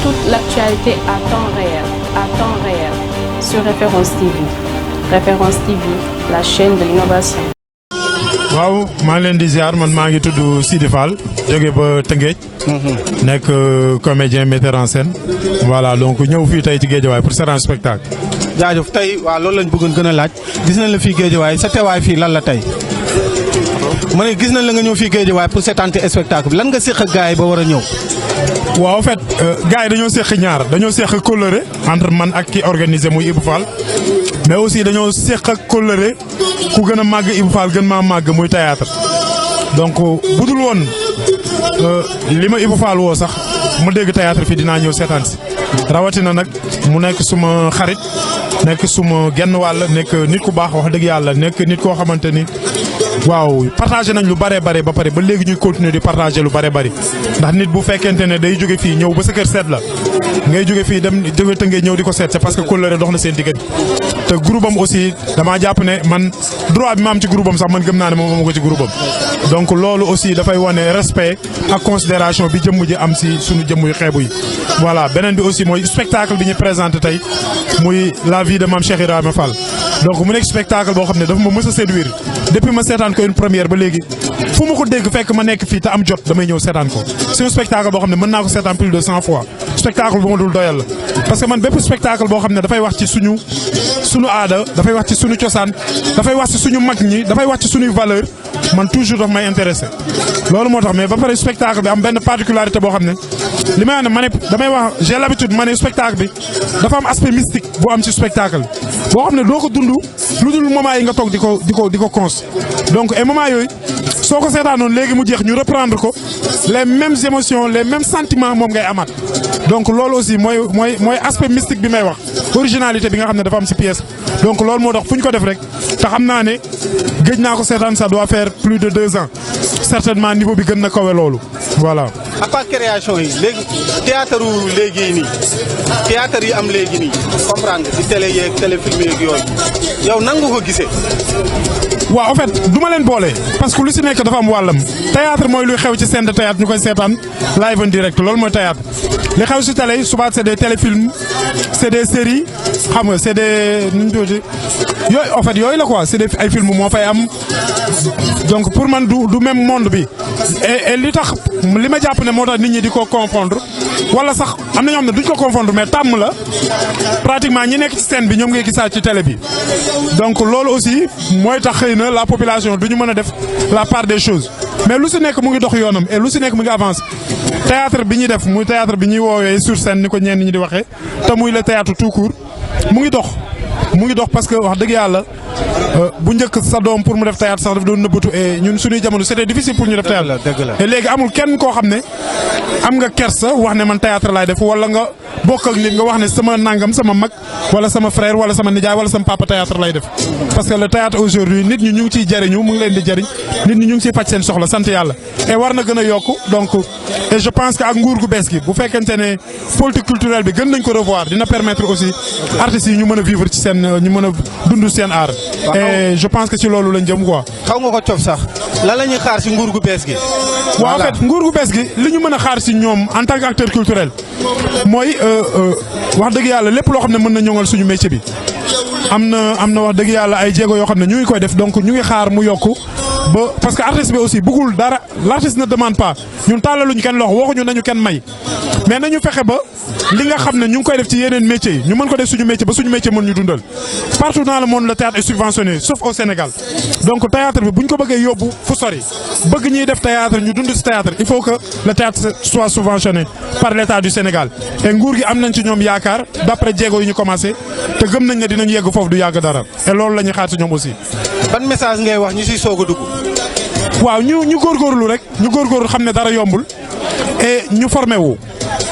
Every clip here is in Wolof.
toute l'actualité à temps réel, sur Référence TV. Référence TV, la chaîne de l'innovation. waaw maa ngi leen di ziar man maa ngi tudd Sidi Fall jóge ba Tëngéej. nekk comédien metteur en scène. voilà donc ñëw fii tey ci Guédiawaye pour seetaan spectacle. jaajëf tey waaw loolu lañ bëggoon gën a laaj gis nañ la fii Guédiawaye sa teewaay fii lan la tey. ma ne gis nañ la nga ñëw fii Guédiawaye pour seetaan spectacle bi lan nga séq ak gars yi ba war a ñëw. waaw en fait gars yi dañoo séq ñaar dañoo séq kóllëre entre man ak ki organisé muy Ibou Fall. mais aussi dañoo séq ak kóllëre ku gën a màgg Ibou Fall gën maa màgg muy théâtre donc budul woon li ma Ibou Fall woo sax mu dégg théâtre fii dinaa ñëw seetaan si rawatina nag mu nekk suma xarit nekk suma genn wàll nekk nit ku baax wax dëgg yàlla nekk nit koo xamante ni waaw partagé nañ lu bare bare ba pare ba léegi ñuy continuer di partagé lu bare bari ndax nit bu fekkente ne day jóge fii ñëw ba sa kër seet la ngay jóge fii dem jóge Tëngéej ñëw di ko seet c'est parce que kóllëre dox na seen diggante te groupe am aussi damaa jàpp ne man droit bi ma am ci groupe am sax man gëm naa ne moom amu ko ci groupe am donc loolu aussi dafay wane respect ak considération bi jëmm ji am si suñu jëmm yu xeebu yi voilà beneen bi aussi mooy spectacle bi ñu présenté tey muy la vie de Mame Cheikh Ibrahima Fall donc mu nekk spectacle boo xam ne dafa ma mës a séduire depuis ma seetaan ko une première ba léegi fu ma ko dégg fekk ma nekk fii te am jot damay ñëw seetaan ko c'est un spectacle boo xam ne mën naa ko seetaan plus de 100 fois spectacle bu ma dul doyal la parce que man bépp spectacle boo xam ne dafay wax ci suñu aada dafay wax ci suñu cosaan dafay wax ci suñu mag ñi dafay wax ci suñuy valeur man toujours daf may intéressé loolu moo tax mais ba pare spectacle bi am benn particularité boo xam ne li may wax ne ma ne damay wax j'ai l'habitude ma ne spectacle bi dafa am aspect mystique bu am ci spectacle boo xam ne doo ko dund lu dul moment yi nga toog di ko cons donc et moment yooyu soo ko seetaanoon léegi mu jeex ñu reprendre ko les mêmes émotions les mêmes sentiments moom ngay amaat donc loolu aussi mooy aspect mystique bi may wax originalité bi nga xam ne dafa am ci pièce donc loolu moo tax fu ñu ko def rek te xam naa ne gëj naa ko seetaan ça doit faire plus de 2 ans certainement niveau bi gën na kawe loolu voilà. à part création yi léegi théâtre yi am léegi nii comprendre nga ci télé yeeg téléfilm yeeg yooyu yow nan nga ko gisee. waaw en fait du ma leen boole parce que lu si nekk dafa am wàllam théâtre mooy luy xew ci scène de théâtre ñu koy seetaan live en direct loolu mooy théâtre li xew si télé souvent c'est des téléfilms c'est des séries xam nga c'est des nu ñu tuddee yooyu en fait yooyu la quoi c'est des ay films moo fay am donc pour man du même monde bi et li tax li ma jàpp ne moo tax nit ñi di ko confondre wala sax am na ñoo xam ne duñ ko confondre mais tàmm la pratiquement ñi nekk ci scène bi ñoom ngay gisaat ci télé bi donc loolu aussi mooy tax xëy na la population du ñu mën a def la part des choses mais lu si nekk mu ngi dox yoonam et lu si nekk mu ngi avance théâtre bi ñuy def muy théâtre bi ñuy woowee sur scène ni ko ñenn ñi di waxee te muy le théâtre tout court mu ngi dox parce que wax dëgg yàlla bu njëkk sa doom pour mu def théâtre sax daf doon nëbbatu et ñun suñuy jamono c'était difficile pour ñu def théâtre et léegi amul kenn koo xam ne am nga kersa wax ne man théâtre laay def wala nga bokk ak nit nga wax ne sama nangam sama mag wala sama frère wala sama nijaay wala sama papa théâtre lay def parce que le théâtre aujourd'hui nit ñi ñu ngi ciy jariñu mu ngi leen di jariñ nit ñi ñu ngi ciy faj seen soxla sant yàlla et war na gën a yokku donc et je pense que ak nguur gu bees gi bu fekkente ne politique culturelle bi gën nañ ko revoir dina permettre aussi artistes yi ñu mën a vivre ci seen ñu mën a dund seen art et je pense que ci loolu lañ jëm quoi. xaw nga ko cof sax lan la ñuy xaar ci nguur gu bees gi. waaw en fait nguur gu bees gi li ñu mën a xaar ci ñoom en tant qu'acteur culturel mooy wax dëgg yàlla lépp loo xam ne mën na ñoŋal suñu métier bi am na wax dëgg yàlla ay jéego yoo xam ne ñu ngi koy def donc ñu ngi xaar mu yokku ba parce que artiste bi aussi bëggul dara l'artiste ne demande pas ñun tàllaluñu kenn loxo waxuñu nañu kenn may mais nañu fexe ba li nga xam ne ñu ngi koy def ci yeneen métiers yi ñu mën ko def suñu métier ba suñu métier mën ñu dundal partout dans le monde le théâtre est subventionné sauf au Sénégal donc théâtre bi bu ñu ko bëggee yóbbu fu sori bëgg ñuy def théâtre ñu dund ci théâtre il faut que le théâtre soit subventionné par l'État du Sénégal et nguur gi am nañ ci ñoom yaakaar d'après jéego yi ñu commencé te gëm nañ ne dinañ yegg foofu du yàgg dara et loolu la ñuy xaar ci ñoom aussi. ban message ngay wax ñu siy soog a dugg. waaw ñu góorgóorlu rek ñu góorgóorlu xam ne dara yombul et ñu formé wu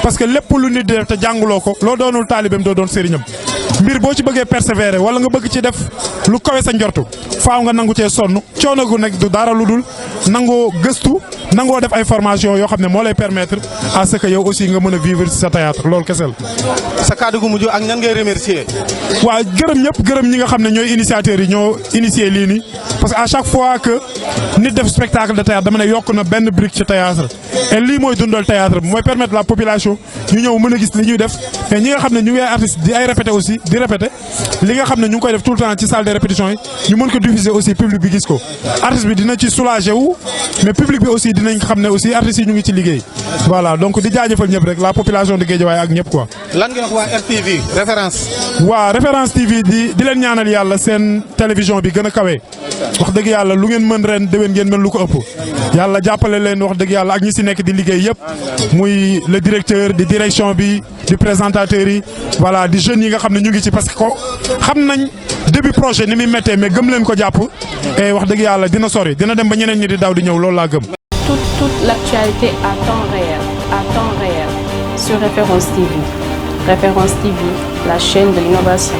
parce que lépp lu nit di def te jànguloo ko loo doonul taalibeem doo doon sëriñam mbir boo ci bëggee persévérer wala nga bëgg ci def lu kawe sa njortu faaw nga nangu cee sonn coono gu nekk du dara lu dul nangoo gëstu nangoo def ay formation yoo xam ne moo lay permettre à ce que yow aussi nga mën a vivre ci sa théâtre loolu kese la. sa kàddu gu mujj ak ñan ngay remercier. waaw gërëm ñëpp gërëm ñi nga xam ne ñooy initiateurs yi ñoo initié lii nii parce que à chaque fois que nit def spectacle de théâtre dama ne yokk na benn brique ci théâtre et lii mooy dundal théâtre bi mooy permettre la population ñu ñëw mën a gis li ñuy def mais ñi nga xam ne ñu ngi ay artistes di ay répété aussi di répété li nga xam ne ñu ngi koy def tout le temps ci salle de répétition yi ñu mën ko diffuser aussi public bi gis ko artiste bi dina ci soulager wu mais public bi aussi dinañ xam ne aussi artistes yi ñu ngi ci liggéey voilà donc di jaajëfal ñëpp rek la population de Guédiawaye ak ñëpp quoi. lan nga wax waa RTV référence. waa référence TV di leen ñaanal yàlla seen télévision bi gën a kawe wax dëgg yàlla lu ngeen mën ren déwén ngeen mën lu ko ëpp yàlla jàppale leen wax dëgg yàlla ak ñi si nekk di liggéey yëpp muy le directeur di direction bi di présentateurs yi voilà di jeunes yi nga xam ne ñu ngi ci parce que ko xam nañ début projet ni muy méttee mais gëm leen ko jàpp et wax dëgg yàlla dina sori dina dem ba ñeneen ñi di daw di ñëw loolu laa gëm. Toute l'actualité à temps réel sur Référence TV. Référence TV, la chaîne de l'innovation.